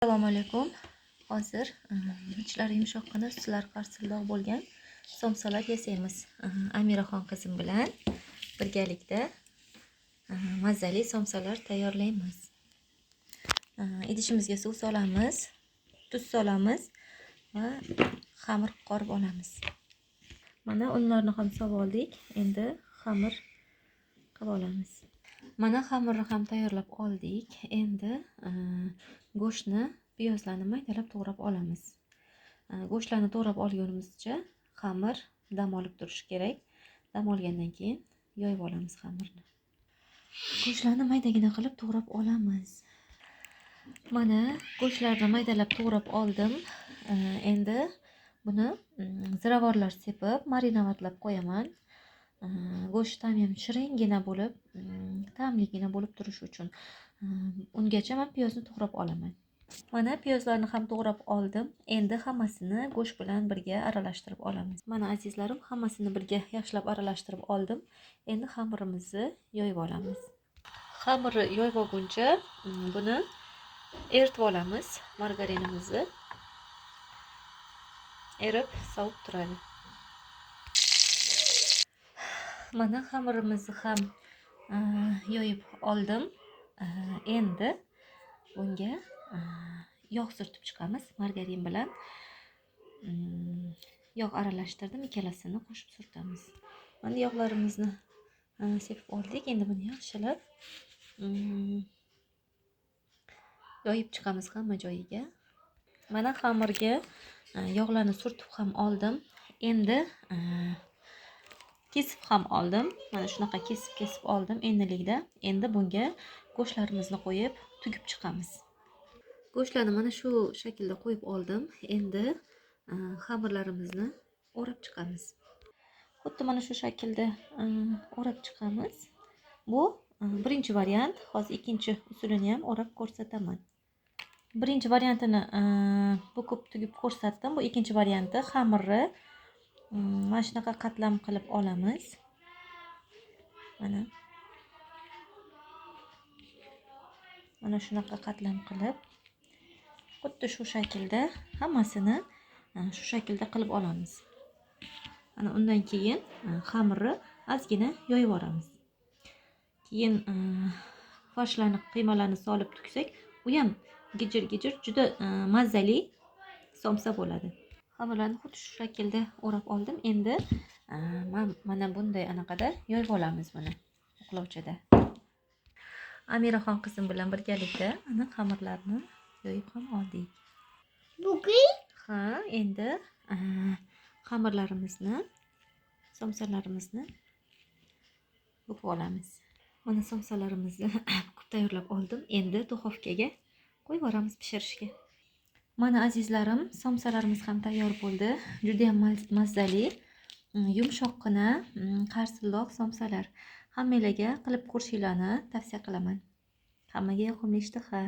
Assalomu alaykum. Hozir ichlari yumshoqqina, ustlari qarsildoq bo'lgan somsalar yasaymiz. Amiraxon qizim bilan birgalikda mazali somsalar tayyorlaymiz. Idishimizga suv solamiz, tuz solamiz va xamir qorib olamiz. Mana unlarni ham solib oldik. Endi xamir qilib olamiz. Mana xamirni ham tayyorlab oldik. Endi go'shtni, piyozlarni maydalab to'g'rab olamiz. Go'shtlarni to'g'rab olgunimizcha xamir dam olib turishi kerak. Dam olgandan keyin yoyib olamiz xamirni. Go'shtlarni maydagina qilib to'g'rab olamiz. Mana go'shtlarni maydalab to'g'rab oldim. Endi buni ziravorlar sepib, marinovatlab qo'yaman. Go'sht ta'mi ham shiringina bo'lib, ta'mligina bo'lib turishi uchun. Ungacha men piyozni to'g'rab olaman. Mana piyozlarni ham to'g'rab oldim. Endi hammasini go'sht bilan birga aralashtirib olamiz. Mana azizlarim, hammasini birga yaxshilab aralashtirib oldim. Endi xamirimizni yoyib olamiz. Xamirni yoyib olguncha buni eritib olamiz, margarinimizni. Erib sovib turadi. Mana xamirimizni ham yoyib oldim. Endi bunga yog' surtib chiqamiz margarin bilan. Yog' aralashtirdim, ikkalasini qo'shib surtamiz. Mana yog'larimizni sepib oldik. Endi buni yaxshilab yoyib chiqamiz hamma joyiga. Mana xamirga yog'larni surtib ham oldim. Endi kesib ham oldim. Mana shunaqa kesib oldim endilikda. Endi bunga go'shtlarimizni qo'yib tugib chiqamiz. Go'shtlarni mana shu shaklda qo'yib oldim. Endi xamirlarimizni o'rab chiqamiz. Xuddi mana shu shaklda o'rab chiqamiz. Bu birinchi variant. Hozir ikkinchi usulini ham o'rab ko'rsataman. Birinchi variantini bukib tugib ko'rsatdim. Bu ikkinchi varianti. Xamirni mana shunaqa qatlam qilib olamiz. Mana shunaqa qatlam qilib xuddi shu shaklda hammasini shu shaklda qilib olamiz. Ana undan keyin xamirni ozgina yoyib yuboramiz. Keyin farshlarni, qiymalarni solib tuksak, u ham gijir-gijir juda mazali somsa bo'ladi. Xamirlarni xuddi shu shaklda o'rab oldim. Endi mana bunday anaqada yoyib olamiz buni uqlovchada. Amiraxon qizim bilan birgalikda ana xamirlarni yoyib ham oldik. Bugun? Ha, endi xamirlarimizni, somsalarimizni bukib olamiz. Mana somsalarimizni bukib tayyorlab oldim. Endi duxovkaga qo'yib yuboramiz pishirishga. Mana azizlarim, somsalarimiz ham tayyor bo'ldi. Juda ham mazali, yumshoqqina, qarsildoq somsalar. Hammanglarga qilib ko'rishinglarni tavsiya qilaman. Hammaga yoqimli ishtaha.